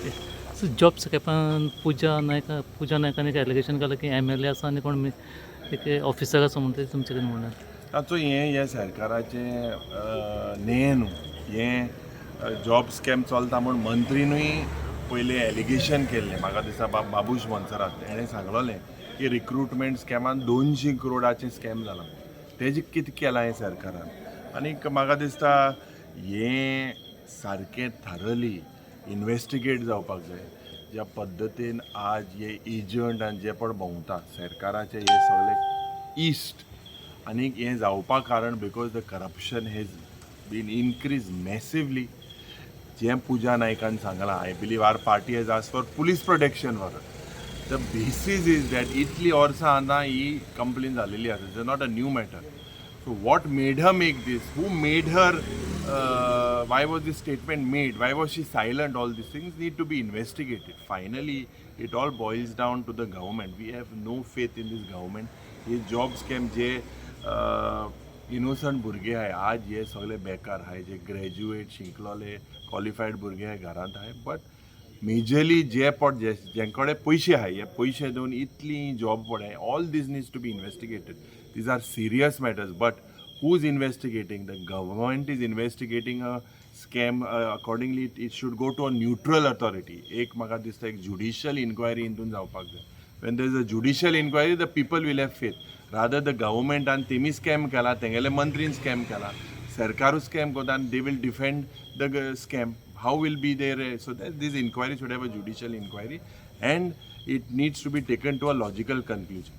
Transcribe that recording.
So job स्कॅमान पुजा नायकान एक एलिगेशन घालां की एमएलए आसा आनी कोण एक ऑफिसर आसा म्हणून ते तुमचे कडेन म्हणलें. ताचो हें हें सरकाराचें न्हें न्हू, हें जॉब स्कॅम चलता म्हूण मंत्रीनूय पयलें एलिगेशन केल्लें. म्हाका दिसता बाब बाबूश मोन्सेरात हेणें सांगलोलें की रिक्रुटमेंट स्कॅमान 200 करोडाचें स्कॅम जालां. तेजें कितें केलां हें सरकारान? आनीक म्हाका दिसता हें सारकें थरली इनवेस्टिगेट जावपाक जाय. ज्या पद्दतीन आज हे एजंट आनी जे पण भोंवता सरकाराचे हे सगळे इश्ट, आनीक हें जावपा कारण because the corruption has been increase massively. जें पुजा नायकान सांगलां, I believe our party has asked for police protection for. The basis is that इतली वर्सां आतां ही कंप्लेन जालेली आसा. It's not a new matter. So what made her make this? Who made her? Why was this statement made? Why was she silent? All these things need to be investigated. Finally, it all boils down to the government. We have no faith in this government. Hey job scam, J innocent भुरगे आहाय, आज हे सगळे बेकार आहाय, जे graduate शिकलोले qualified भुरगे आहाय, घरांत आहाय. बट मेजरली जे पोट जे जें कडेन पयशे आहाय, हे पयशे दिवन इतली job पडय. All this needs to be investigated. These are serious matters, but who is investigating? The government is investigating a scam. Accordingly, it should go to a neutral authority. एक म्हाका दिसता एक ज्युडिशियल इन्क्वायरी हितून जावपाक जाय. When there is a judicial inquiry, the people will have faith. Rather, the गव्हर्मेंटान तेमी scam केला, तेंगेले मंत्रीन स्कॅम केला, सरकारूच स्कॅम करता आनी they will defend the scam. How will be there? So that this inquiry should have a judicial inquiry and it needs to be taken to a logical conclusion.